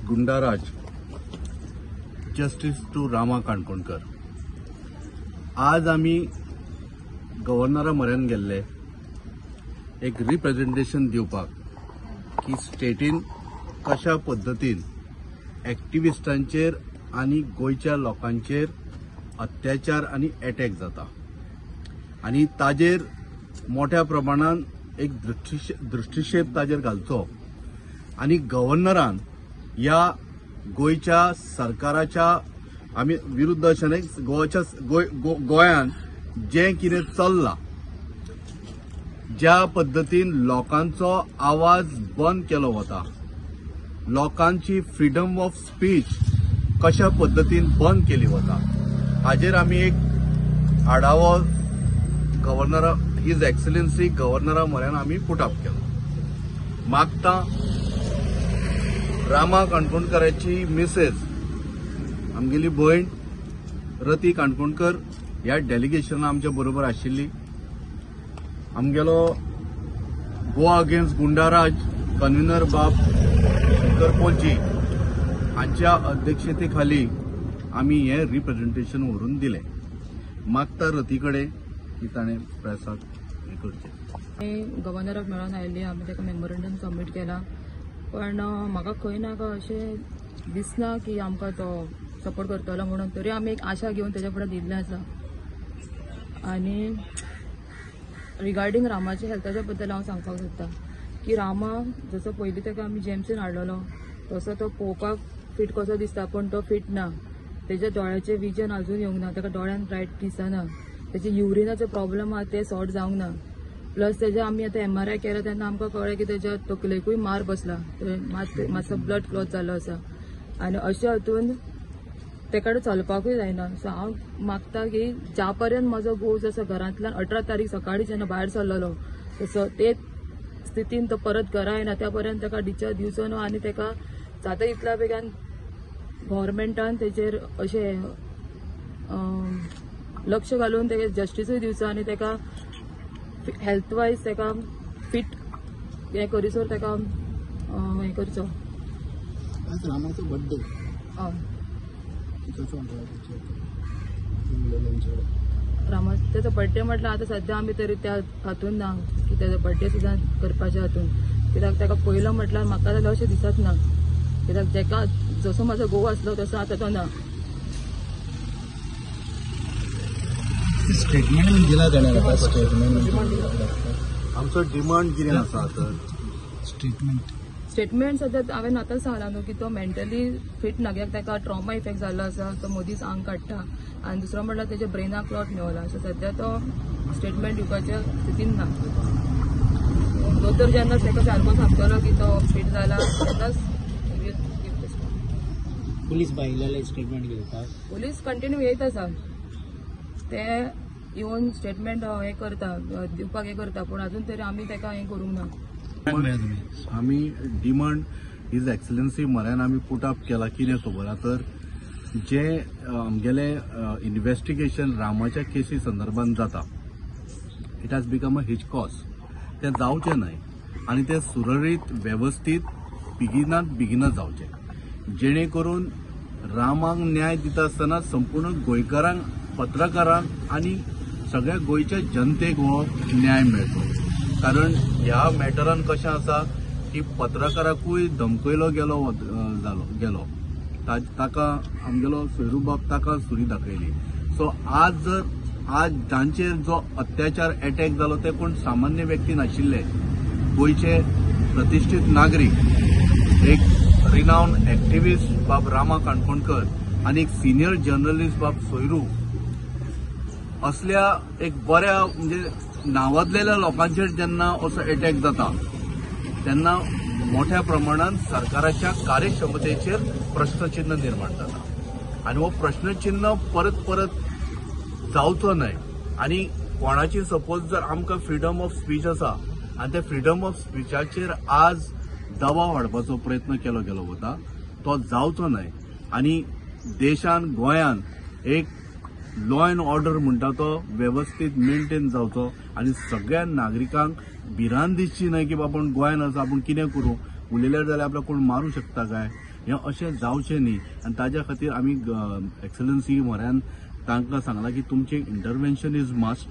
Goonda raj, justice to Rama Kankonkar. आज आमी गव्हर्नरा म्हऱ्यान गेल्ले एक रिप्रेझेंटेशन दिवपाक की स्टेटीन कशा पद्दतीन एक्टिविस्टांचेर आनी गोंयच्या लोकांचेर अत्याचार आनी एटॅक जाता आनी ताजेर मोठ्या प्रमाणान एक दृष्टिक्षेप ताजेर घालचो आनी गव्हर्नरान ह्या गोंयच्या सरकाराच्या आमी विरुद्ध अशें न्हय, गोवाच्या गोंयान जें कितें चल्लां, ज्या पद्दतीन लोकांचो आवाज बंद केलो वता, लोकांची फ्रिडम ऑफ स्पीच कशा पद्दतीन बंद केली वता, हाजेर आमी एक आढावो गव्हर्नरा his excellency गव्हर्नरा म्हऱ्यान आमी पुट अप केलो. मागता रामा काणकोणकराची मिसेस आमगेली भयण रती काणकोणकर ह्या डेलिगेशनान आमच्या बरोबर आशिल्ली. आमगेलो गोवा अगेन्स्ट गुंडाराज कन्व्हिनर बाब शंकर पोलजी हांच्या अध्यक्षते खाली आमी हें रिप्रेझेंटेशन व्हरून दिलें. मागता रती कडेन की ताणें प्रेसाक हें करचें. गव्हर्नराक मेळोन आयिल्ली, आमी ताका मेमोरंडम सबमीट केला, पण म्हाका खंय ना खंय अशें दिसना की आमकां तो सपोर्ट करतलो म्हणून, तरी आमी एक आशा घेवन तेज्या फुडें दिल्लें आसा. आनी रिगार्डींग रामाच्या हेल्थाच्या बद्दल हांव सांगपाक सोदता की रामा जसो पयलीं ताका आमी जेमसीन हाडलेलो तसो तो पळोवपाक फिट कसो दिसता, पण तो फिट ना. तेज्या दोळ्याचें विजन अजून येवंक ना, ताका दोळ्यान रायट दिसना, तेजे युरिनाचो प्रॉब्लम आहा ते सॉर्ट जावंक ना. प्लस तेज्या आमी आतां MRI केला तेन्ना आमकां कळ्ळें की तेज्या तकलेकूय मार बसला, मातसो ब्लड क्लॉट जाल्लो आसा आनी अशें हातून तेका चलपाकूय जायना. सो हांव मागता की ज्या पर्यंत म्हजो घोव जसो घरांतल्यान 18 तारीख सकाळी जेन्ना भायर सरलेलो तसो ते स्थितीन तो परत घरा येना त्या पर्यंत ताका डिस्चार्ज दिवचो न्हू आनी ताका जाता तितल्या बेगान गव्हर्मेंटान तेजेर अशें लक्ष घालून तेका जस्टिसूय दिवचो आनी ताका हेल्थ वायज ताका फिट हें करीसर ताका हें करचो. आज रामाचो बर्थडे. हय, रामा तेजो बर्थडे म्हटल्यार आतां सद्या आमी तरी त्या हातून ना की तेजो बर्थडे सुद्दां करपाच्या हातून, कित्याक ताका पयलो म्हटल्यार म्हाका जाल्यार अशें दिसत ना, कित्याक जेका जसो म्हजो घोव आसलो तसो आतां तो ना. स्टेटमेंट दिला ताणें आतां, स्टेटमेंट आमचो डिमांड कितें आसा तर स्टेटमेंट सद्या हांवें आतांच सांगलां न्हू की तो मेंटली फिट ना, कित्याक ताका ट्रॉमा इफेक्ट जाल्लो आसा, तो मदींच आंग काडटा आनी दुसरो म्हटल्यार तेज्या ब्रेनाक क्लॉट मेवला. सो सद्या तो स्टेटमेंट दिवपाच्या स्थितीन ना. दोतोर जेन्ना ताका सारको सांगतलो की तो फिट जाला तेन्नाच पुलीस भायल्याले स्टेटमेंट घेता. पुलीस कंटिन्यू येत आसा, ते येवन स्टेटमेंट हें करता, दिवपाक हें करता, पूण अजून तरी आमी ताका हें करूंक ना. आमी डिमांड his excellency म्हऱ्यान आमी पुट अप केला कितें खबर आहा तर जे आमगेले इन्वेस्टिगेशन रामाच्या केसी संदर्भात जाता, it has become a huge cause, तें जावचें न्हय आनी तें सुरळीत वेवस्थीत बेगिनात बेगिना जावचें, जेणे करून रामाक न्याय दिता आसतना संपूर्ण गोंयकारांक, पत्रकारांक आनी सगळ्या गोंयच्या जनतेक हो न्याय मेळचो. कारण ह्या मॅटरान कशें आसा की पत्रकाराकूय धमकयलो गेलो जालो गेलो, ताका आमगेलो सोयरूबाब ताका सुरी दाखयली. सो आज जर आज जांचेर जो अत्याचार एटॅक जालो ते कोण सामान्य व्यक्ती नाशिल्ले, गोंयचे प्रतिश्ठीत नागरीक, एक रिनाउंड एक्टिविस्ट बाब रामा काणकोणकर आनी एक सिनियर जर्नलिस्ट बाब सोयरू असल्या एक बऱ्या म्हणजे नावाजलेल्या लोकांचेर जेन्ना असो एटॅक जाता तेन्ना मोठ्या प्रमाणात सरकाराच्या कार्यक्षमतेचेर प्रश्नचिन्ह निर्माण जाता आनी हो प्रश्नचिन्ह परत परत जावचो न्हय. आनी कोणाची सपोज जर आमकां फ्रिडम ऑफ स्पीच आसा आनी त्या फ्रिडम ऑफ स्पीचाचेर आज दबाव हाडपाचो प्रयत्न केलो गेलो वता तो जावचो न्हय. आनी देशान गोंयान एक लॉ एन्ड ऑर्डर म्हणटा तो वेवस्थीत मेंटेन जावचो आनी सगळ्या नागरिकांक भिरांत दिसची न्हय की बाबा गोंयान आसा आपूण कितें करूं, उलयल्यार जाल्यार आपल्याक कोण मारूं शकता काय, हें अशें जावचें न्ही आनी ताज्या खातीर आमी एक्सलन्सी म्हऱ्यान तांकां सांगलां की तुमचें इंटरवेन्शन is must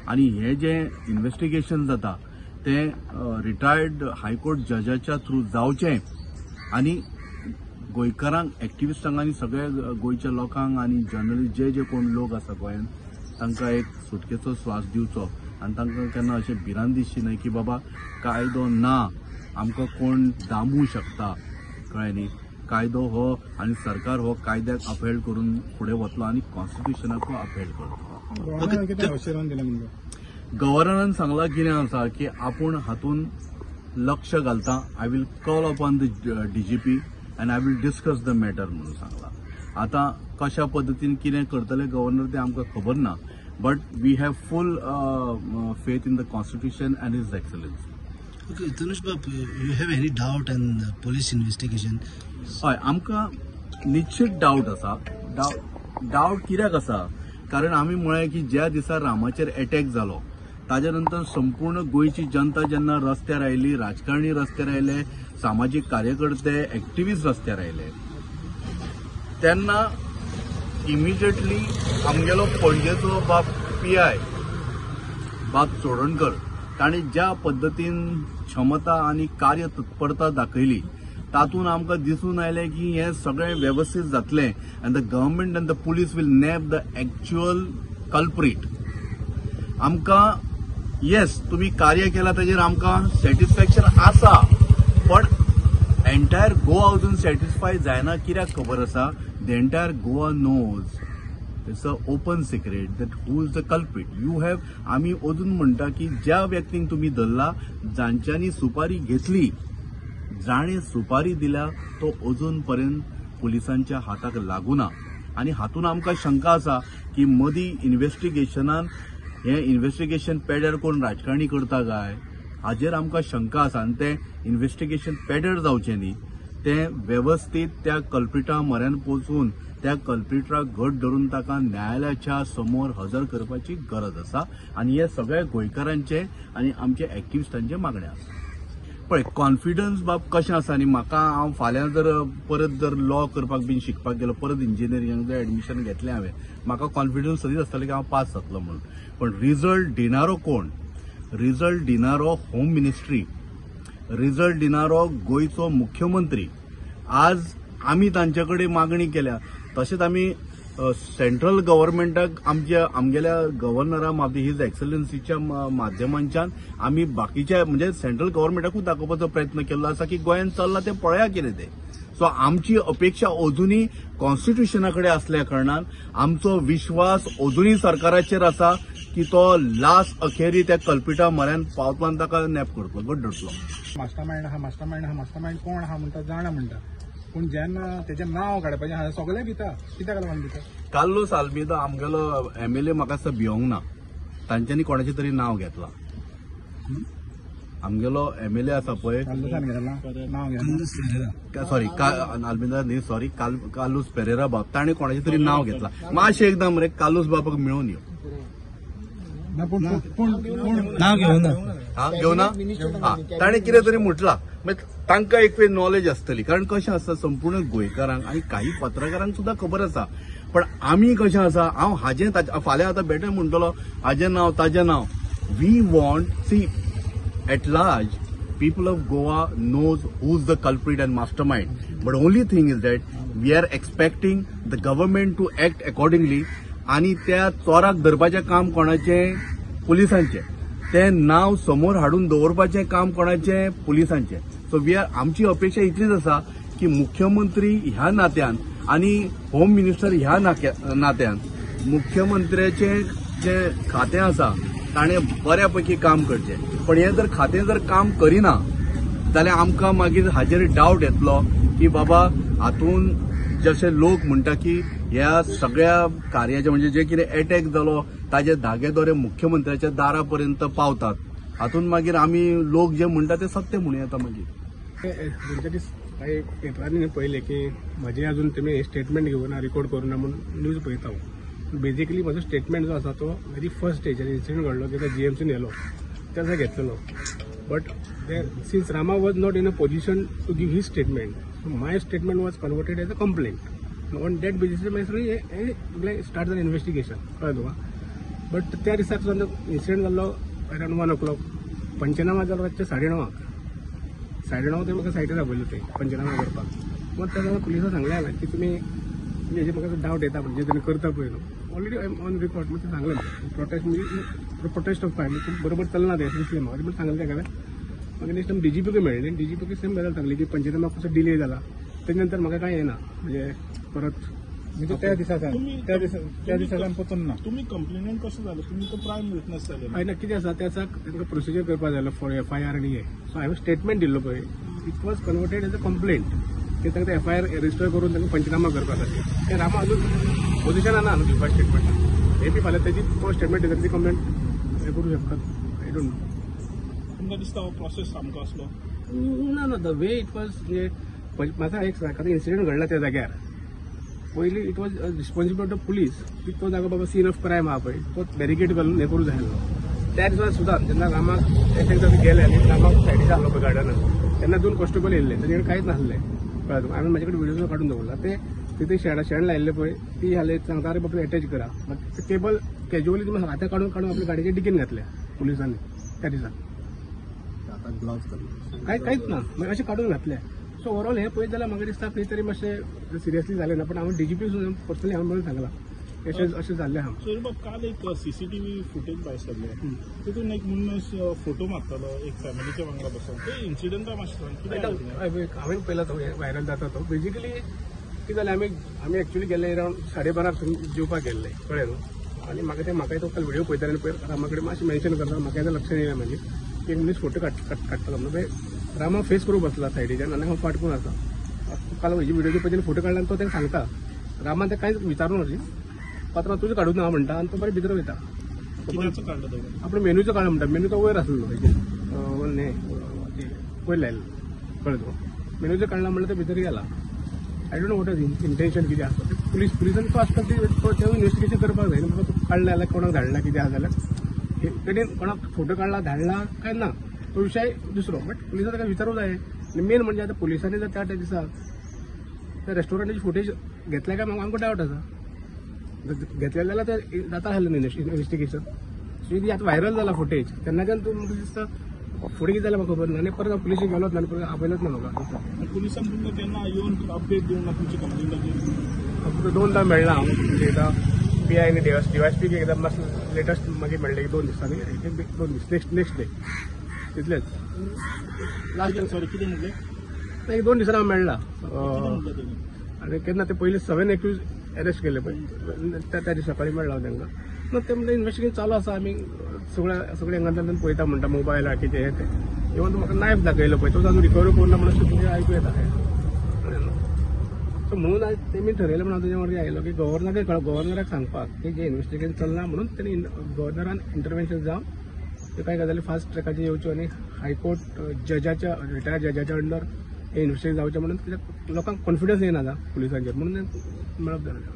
आनी हें जें इन्वेस्टिगेशन जाता तें रिटायर्ड हायकोर्ट जजाच्या थ्रू जावचें आनी गोंयकारांक, एक्टिविस्टांक आनी सगळ्या गोंयच्या लोकांक आनी जर्नलिस्ट जे जे कोण लोक आसा गोंयांत तांकां एक सुटकेचो स्वास दिवचो आनी तांकां केन्ना अशें भिरांत दिसची न्हय की बाबा कायदो ना, आमकां कोण दामू शकता. कळ्ळें न्ही? कायदो हो आनी सरकार हो कायद्याक अपहेल्ड करून फुडें वतलो आनी कॉन्स्टिट्युशनाकूय अपहेल्ड करतलो. गव्हर्नरान सांगलां कितें आसा की आपूण हातून लक्ष घालता, I will call upon the DGP and I will discuss the matter म्हणून सांगलां. आतां कशा पद्दतीन कितें करतले गव्हर्नर तें आमकां खबर ना, but we have full faith in the constitution and his excellency. Okay, Tanush Bab, you have any doubt on police investigation? हय, आमकां निश्चित डावट आसा. डावट कित्याक आसा, कारण आमी म्हळें की ज्या दिसा रामाचेर एटॅक जालो ताज्या नंतर संपूर्ण गोंयची जनता जेन्ना रस्त्यार आयली, राजकारणी रस्त्यार आयले, सामाजीक कार्यकर्ते, एक्टिविस्ट रस्त्यार आयले, तेन्ना इमिजिएटली आमगेलो पणजेचो बाब PI बाब चोडणकर ताणें ज्या पद्दतीन क्षमता आनी कार्य तत्परता दाखयली तातूंत आमकां दिसून आयलें की हें सगळें वेवस्थीत जातलें and the government and the police will nab the actual culprit. आमकां येस तुमी कार्य केलां ताजेर आमकां सॅटिस्फॅक्शन आसा, पण एंटायर गोवा अजून सॅटिस्फाय जायना. कित्याक खबर आसा, the entire Goa knows it's a open secret that who is the culprit. You have, आमी अजून म्हणटा की ज्या व्यक्तींक तुमी धरला, जांच्यांनी सुपारी घेतली, जाणें सुपारी दिल्या तो अजून पर्यंत पुलिसांच्या हाताक लागूना. आनी हातून आमकां शंका आसा की मदीं इन्वेस्टिगेशनान हें इन्वेस्टिगेशन पेड्यार कोण राजकारणी करता काय, हाजेर आमकां शंका आसा. आनी तें इन्वेस्टिगेशन पेड्यार जावचें न्ही, तें वेवस्थीत त्या कल्प्रिटा म्हऱ्यान पोचून त्या कल्प्रिटाक घट धरून ताका न्यायालयाच्या समोर हजर करपाची गरज आसा. आनी हे सगळे गोंयकारांचे आनी आमचे एक्टिविस्टांचे मागणें आसा. पळय, कॉन्फिडन्स बाब कशें आसा न्ही, म्हाका हांव फाल्यां जर परत जर लॉ करपाक बीन शिकपाक गेलो, परत इंजिनियरिंगाक जर एडमिशन घेतलें हांवें, म्हाका कॉन्फिडन्स सदींच आसतलें की हांव पास जातलो म्हणून. पण रिजल्ट दिणारो कोण? रिजल्ट दिणारो होम मिनिस्ट्री, रिजल्ट दिणारो गोंयचो मुख्यमंत्री. आज आमी तांचे कडेन मागणी केल्या, तशेंच आमी सेंट्रल गव्हर्मेंटाक आमच्या आमगेल्या गव्हर्नरा मार्फत his एक्सलन्सीच्या माध्यमांच्यान आमी बाकीच्या म्हणजे सेंट्रल गव्हर्मेंटाकूच दाखोवपाचो प्रयत्न केल्लो आसा की गोंयांत चल्लां तें पळया कितें तें. सो आमची अपेक्षा अजुनूय कॉन्स्टिट्युशना कडेन आसल्या कारणान आमचो विश्वास अजुनूय सरकाराचेर आसा की तो लास्ट अखेरी त्या कल्पिटा म्हऱ्यान पावतलो आनी ताका नॅप करतलो, घट धरतलो. मास्टरमायंड आहा, मास्टरमायंड आहा, मास्टरमायंड कोण आहा म्हणटा जाणा म्हणटा, पूण जेन्ना तेजें नांव काडपाचें आहा सगळें दिता, कित्याक लागून दिता? कार्लोस आल्मेदा आमगेलो MLA म्हाका दिसता भियोंक ना, तांच्यांनी कोणाचें तरी नांव घेतलां. आमगेलो MLA आसा पळय, सॉरी आल्मेदा न्ही, सॉरी कार्लोस पेरेरा बाब, ताणें कोणाचें तरी नांव घेतलां. मातशें एकदां मरे कार्लोस बाबाक मेळून यो. नांव घेवना, घेवना, ताणें कितें तरी म्हटलां, तांकां एक वेळ नॉलेज आसतली. कारण कशें आसता, संपूर्ण गोंयकारांक आनी काही पत्रकारांक सुद्दां खबर आसा, पण आमी कशें आसा, हांव हाजें फाल्यां आतां बेठें म्हणटलो हाजें नांव ताजें नांव. We want see at large people of Goa knows who is the culprit and mastermind, but only thing is that we are expecting the government to act accordingly. आनी त्या चोराक धरपाचें काम कोणाचें? पुलिसांचें. तें नांव समोर हाडून दवरपाचें काम कोणाचें? पुलिसांचें. सो we are, आमची अपेक्षा इतलीच आसा की मुख्यमंत्री ह्या नात्यान आनी होम मिनिस्टर ह्या नात्यान मुख्यमंत्र्याचें जें खातें आसा ताणें बऱ्या पैकी काम करचें. पण हें जर खातें जर काम करिना जाल्यार आमकां मागीर हाजेर डावट येतलो की बाबा हातून जशे लोक म्हणटा की ह्या सगळ्या कार्याचे म्हणजे जे कितें एटॅक जालो ताजे धागे दोरे मुख्यमंत्र्याच्या दारा पर्यंत पावतात, हातून मागीर आमी लोक जे म्हणटा ते सत्य म्हणूं येता. मागीर काही पेपरांनी पळयलें की म्हजें अजून तुमी स्टेटमेंट घेवना, रिकॉर्ड करूना म्हणून न्यूज पळयता हांव. बेजिकली म्हजो स्टेटमेंट जो आसा तो व्हेरी फर्स्ट डे जेन्ना इन्सिडंट घडलो तेन्ना GMCन येयलो त्या दिसा घेतलेलो. But since Rama was not in a position to give his statement, So my statement was converted as a complaint. On that basis मागीर सगळें हें स्टार्ट जालें इन्वेस्टिगेशन, कळ्ळें तुका. बट त्या दिसाक सुद्दां इन्सिडंट जाल्लो अरावंड 1 o'clock, पंचनामा जालो रातचे 9:30. 9:30 ते म्हाका सायटीर आपयलो ते पंचनामा करपाक. मग त्या पुलिसां सांगलें हांवें की तुमी हेजे म्हाका डावट येता म्हणजे तुमी करता पळय न्हू, ऑलरेडी ऑन रिकॉर्ड. मग ते सांगलें प्रोटेस्ट म्हणजे प्रोटेस्ट ऑफ फाय बरोबर चलना तें दिसलें म्हाका, पूण सांगलें तेका हांवें. मागीर नेक्स्ट टायम डीजीपीकूय मेळ्ळें, डीजीपीकूय सेम गजाल सांगली की पंचनामा कसो डिले जाला. तेजे नंतर म्हाका कांय येना म्हणजे परत म्हणजे त्या दिसा परतून ना. तुमी कंप्लेनंट कशें जालें? तुमी तो प्रायम विटनस जाले. हय ना, कितें आसा त्या दिसाक तांकां प्रोसिजर करपाक जाय फॉर एफआयआर आनी हें. सो हांवें स्टेटमेंट दिल्लो पळय, it was converted as a complaint की तांकां एफआयआर रजिस्टर करून तांकां पंचनामा करपा खातीर. ते रामा अजून पोजिशनान ना न्हू दिवपा स्टेटमेंटाक. मे बी फाल्यां तेजी तो स्टेटमेंट दिता ती कंप्लेंट हें करूं शकतात, I don't know. तुमकां दिसता हो प्रोसेस सामको आसलो? ना ना, the way it was म्हणजे म्हाका एक सांग, इन्सिडंट घडला त्या जाग्यार पयलीं it was responsibility of police की तो जागो बाबा सीन ऑफ क्रायम आहा पळय तो बॅरिकेड घालून हें करूं जाय आसलो. त्या दिसा सुद्दां जेन्ना रामाक एटॅक गेले आनी रामाक सायडीक आहलो पळय गार्डनान, तेन्ना 2 कॉन्स्टेबल येयल्ले, तेजे कडेन कांयच नासलें, कळ्ळें तुका. हांवें म्हाजे कडेन व्हिडियो सुद्दां काडून दवरला. ते तिथे शेण लायिल्लें पळय ती हाले सांगता अरे बाबा एटॅच करा, बट केबल कॅज्युअली तुमी हाता काडून काडून आपल्या गाडयेच्या डिकीन घातल्या पुलिसांनी त्या दिसा. आतां कांयच ना, मागीर अशें काडून घातलें. सो ओवरऑल हें पळयत जाल्यार म्हाका दिसता खंय तरी मातशें सिरियसली जालें ना, पण हांवें डीजीपी सुद्दां पर्सनली हांवें म्हणून सांगलां अशें अशें जाल्लें आहा. सोरी बाब, काल एक सीसीटीव्ही फुटेज भायर सरलें, तितून एक मनीस फोटो मारतालो एक फॅमिलीच्या वांगडा बसून, ते इन्सिडंटा मातशें सांग कितें जालें? हांवें पळयला तो व्हायरल जाता तो. बेजिकली कितें जालें, आमी एक्चुअली गेल्ले अरावंड 12:30 जेवपाक गेल्ले, कळ्ळें न्हू. आनी म्हाका ते म्हाका तो काल व्हिडियो पळयताले आनी पयर रामा कडेन मातशें मेन्शन करता, म्हाका येता लक्षात येयलें मागीर एक मनीस फोटो काडटालो म्हणून रामा फेस करूं बसला सायडीच्यान आनी हांव फाटकून आसा. काल हेजी व्हिडियो पळय फोटो काडला आनी तो तांकां सांगता, रामान ते कांयच विचारूं न्हय, पात्रांव तुजें काडूं ना म्हणटा आनी तो बरें भितर वयता. आपण मेन्यूचो काडला म्हणटा, मेन्यू तो वयर आसलो हेजेर हें वयर लायल्लो, कळ्ळें तुका. मेन्यूचो काडला म्हणल्यार तो भितर गेला. I don't know what is intention कितें आसा तें. पुलिसान तो आसता तें इन्वेस्टिगेशन करपाक जाय न्हू, बाबा तूं काडला जाल्यार कोणाक धाडला कितें आसा जाल्यार तेणें कोणाक फोटो काडला धाडला काय ना तो विशय दुसरो, बट पुलिसां ताका विचारूंक जाय. आनी मेन म्हणजे आतां पुलिसांनी जर त्या दिसा त्या रेस्टॉरंटाची फुटेज घेतल्या काय म्हाका आमकां डावट आसा. घेतलें जाल्यार तें जाता आसलें न्हू इन्वेस्टिगेशन. सो ती आतां व्हायरल जाला फुटेज तेन्नाच्यान तूं म्हाका दिसता फुडें कितें जालें म्हाका खबर ना. आनी परत हांव पुलिशीक गेलोच ना आनी परत आपयलोच ना म्हाका. पुलिसान तुमकां केन्ना येवन अपडेट दिवंक ना तुमची कंप्लेंटाचेर? 2दा मेळ्ळा हांव, म्हणजे एकदां पी I आनी डीवायएसपीक एकदां मातसो लेटस्ट मागीर मेळ्ळें, 2 दिसांनी, 2 दीस नेक्स्ट डे तितलेंच. लास्ट सॉरी कितें म्हणलें? एक 2 दिसांनी हांव मेळ्ळा. आनी केन्ना ते पयलीं 7 एक्यूज अरेस्ट केले पळय त्या दिसा सकाळी मेळ्ळा हांव तांकां. ना ते म्हणटा इन्वेस्टिगेशन चालू आसा, आमी सगळ्या एंगलांतल्यान पळयता म्हणटा, मोबायल आहा कितें हें तें. इवन म्हाका नायफ दाखयलो पळय तो अजून रिकवर करूं ना म्हणून तुजें आयकूं येता. सो म्हणून आयज तेमी ठरयलें म्हणून हांव तुज्या वांगडा आयलो की गव्हर्नराक सांगपाक की जें इन्वेस्टिगेशन चल्लां म्हणून तेणी गव्हर्नरान इंटरवेन्शन जावन त्यो कांय गजाली फास्ट ट्रॅकाचेर येवच्यो आनी हायकोर्ट जजाच्या रिटायर्ड जजाच्या अंडर हें इन्वेस्टिगेशन जावचें म्हणून कित्याक लोकांक कॉन्फिडन्स येना आतां पुलिसांचेर म्हणून मेळप जालें.